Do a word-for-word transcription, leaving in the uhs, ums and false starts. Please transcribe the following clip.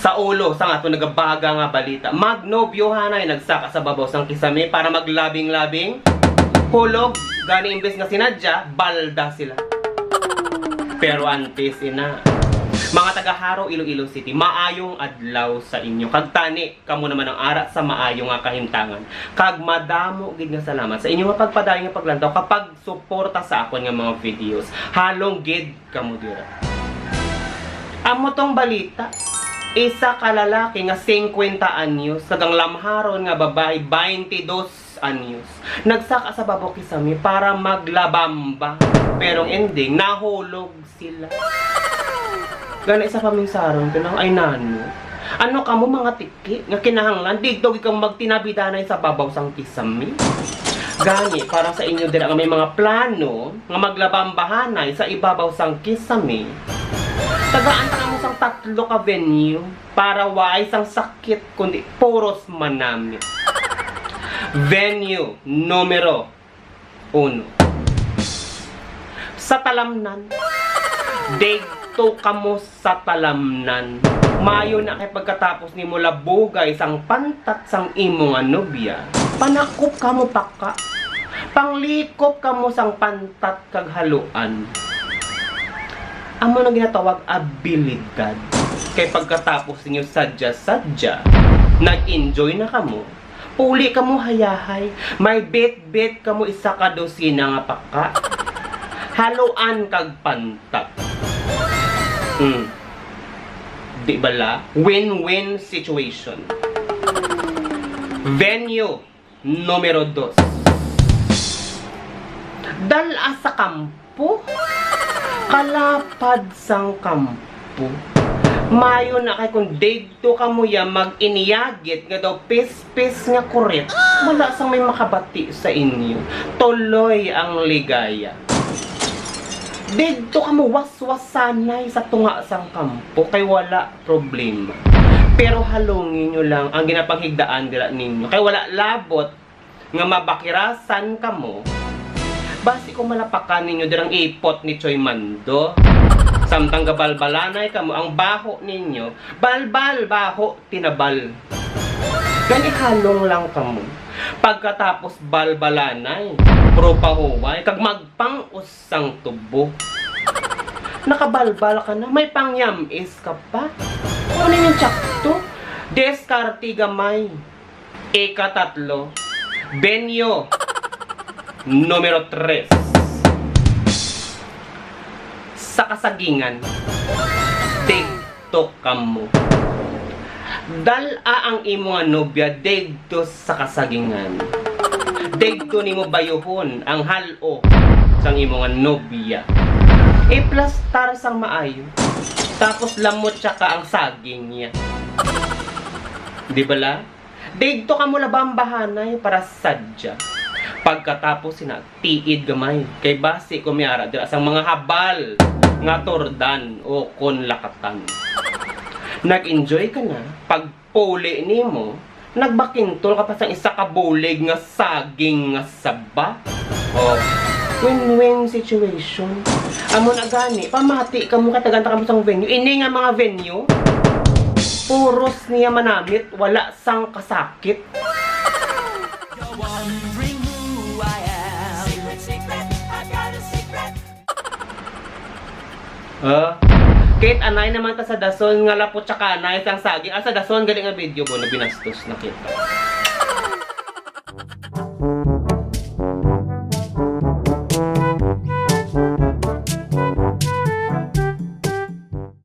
Sa ulo sang aton nagabaga nga balita, magnobyohanay nagsaka sa babaw sang kisame para maglabing-labing. Hulog, gani imbes nga sinadya, balda sila. Pero antes ina, mga taga Jaro, Iloilo City, maayong adlaw sa inyo. Kag tani, kamo naman ang ara sa maayo nga kahimtangan. Kag madamo gid nga salamat sa inyo nga pagpadayon nga paglantaw, kapag suporta sa akon nga mga videos. Halong gid kamo dira. Amo tong balita. Isa ka lalaki nga singkwenta anyos kag ang lamharon nga babayi, baynte dos anyos, nagsaka sa babaw kisame para maglabamba. Pero ang ending, nahulog sila. Gani sa pamingsaron ko lang, ay nano, ano kamo mga tiki nga kinahanglan digto gid kamo magtinabidanay sa babaw sang kisame? Gani, para sa inyo dira nga may mga plano nga maglabambahanay sa ibabaw sang kisame, tagaan ta kamo sang tatlo ka venue para waay sang sakit kundi puros manami. Venue numero uno. Sa talamnan. Digto kamo sa talamnan. Mayo na kay pagkatapos nimo labugay sang pantat sang imo nga nobya, panakop kamo paka. Panglikop kamo sang pantat kag haluan. Amo na ginatawag abilidad. Kay pagkatapos ninyo sadya-sadya, nag-enjoy na kamo, puli kamo hayahay, may bit-bit kamo isa ka dosina nga paka. Haluan kag pantat. Hmm. Di bala? Win-win situation. Venue numero dos. Dal-a sa kampo. Kalapad sang kampo. Mayo na kay kung digto kamo ya mag-inyagit nga daw pispis nga kurit, wala sang may makabati sa inyo. Tuloy ang ligaya. Digto kamo waswasanay sa tunga sang kampo kay wala problema. Pero halungi nyo lang ang ginapanghigdaan dira ninyo kay wala labot nga mabakirasan kamo. Basi kung malapakan ninyo dirang ipot ni Choy Mando, samtang gabalbalanay kamo, ang baho ninyo, balbal, baho, tinabal. Gani halong lang kamo. Pagkatapos balbalanay, propahuway, kag magpang-us sang tubo. Nakabalbal ka na, may pangyam-is ka pa. Ano yung tsakto? Diskarte gamay. Ikatatlo, venue numero tres. Sa kasagingan, digto kamo. Dal-a ang imo nga nobya digto sa kasagingan. Digto nimo bayuhon ang hal-o sang imo nga nobya. Iplastar sang maayo. Tapos lamot siya ka ang saging niya. Di bala? Digto kamo labambahanay para sadya. Pagkatapos sina, tiid gamay. Kay basi ko miara dira sang mga habal nga turdan o kon lakatan. Nag-enjoy ka na, pagpuli nimo, nagbakintol ka pa sang isa ka bulig nga saging nga saba. Oh, win-win situation. Amo na gani, pamati kamo kay tagaan ta kamo sang venue. Ini nga mga venue, puros niya manamit, wala sang kasakit. You're wondering who I am. Secret, secret, I got a secret. Ah, Kate, anay naman ta sa dason nga lapot siya kanay sang saging. Ah, sa dason gali nga video, bono, binastos na kita.